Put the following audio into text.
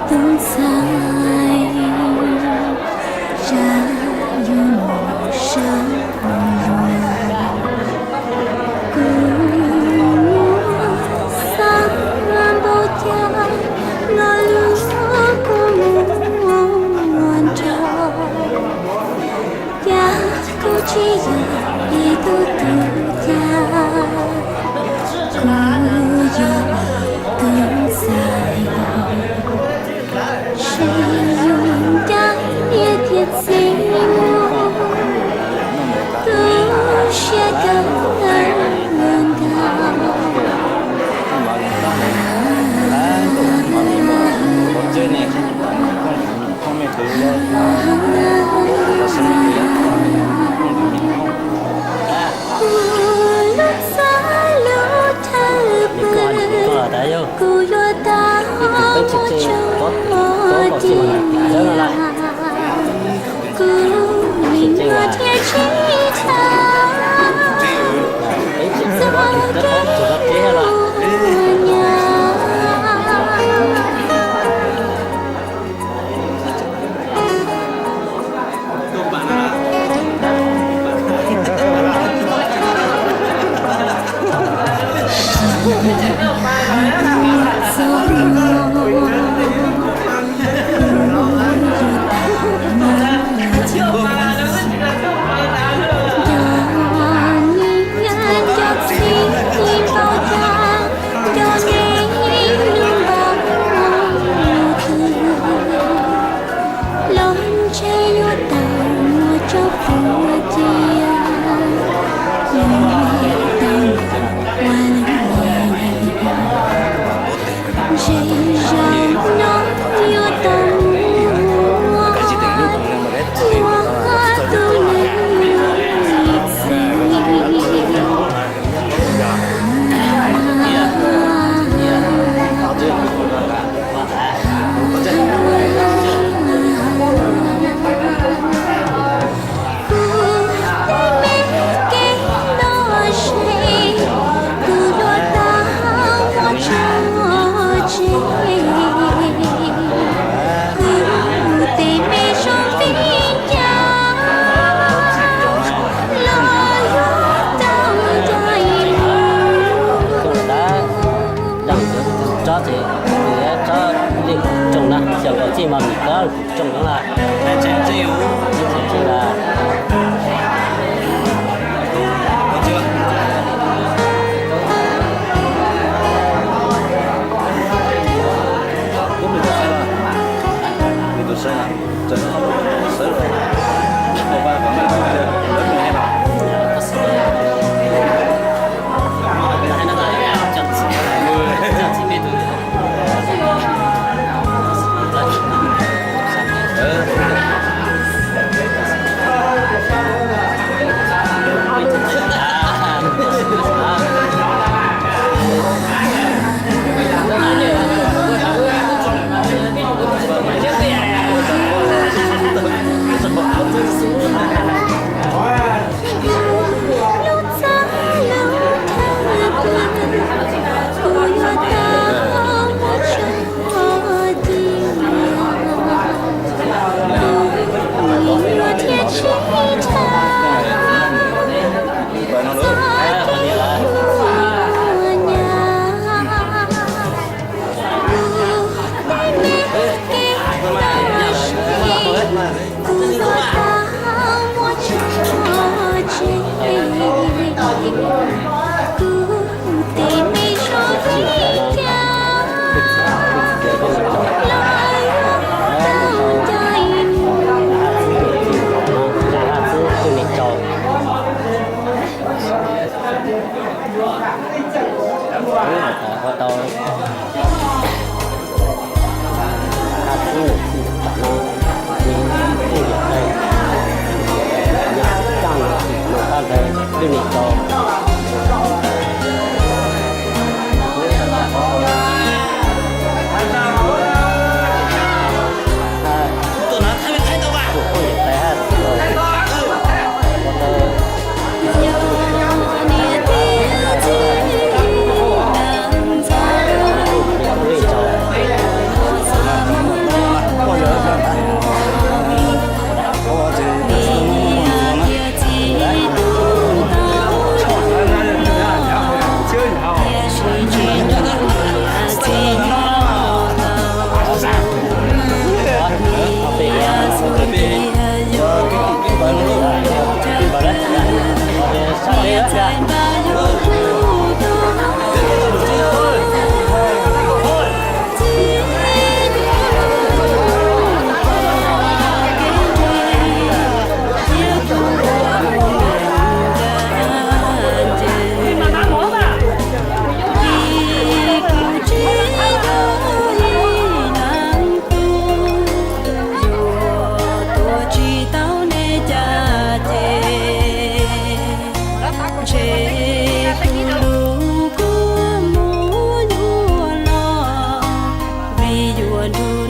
Tus ntxhais, zaj yuav mus sawv mus luag, kuv muab xav npaum cas los lub kuv muab nrog. Cas kuv tsis yog ib tug tub, cas kuv yog ib tug ntxhais, seb yuav ncaj niam thiab txiv muaj tu siab kawg ntag. Kuv lub txaj lub chaw pw, kuv yuav tau ua tsaug ua ci, kuv nim no thiaj tsis tau txog kev ua nyab. Los ntshe yuav tau muaj tsaug puas cia, yuav tau ua lwm yam. Ntshe zaum no yuav tau muaj tus neeg txi. Kuv tej me kev ntog ze, kuv yuav tau ua tsaug ua ci, kuv tej me zoo li cas los yuav tau ncaim mus. Tsob ces tsob li kuv tsoo na, xyaum kaum tsib mas vim koj kuv tsoo no na. Tsis yuav nrug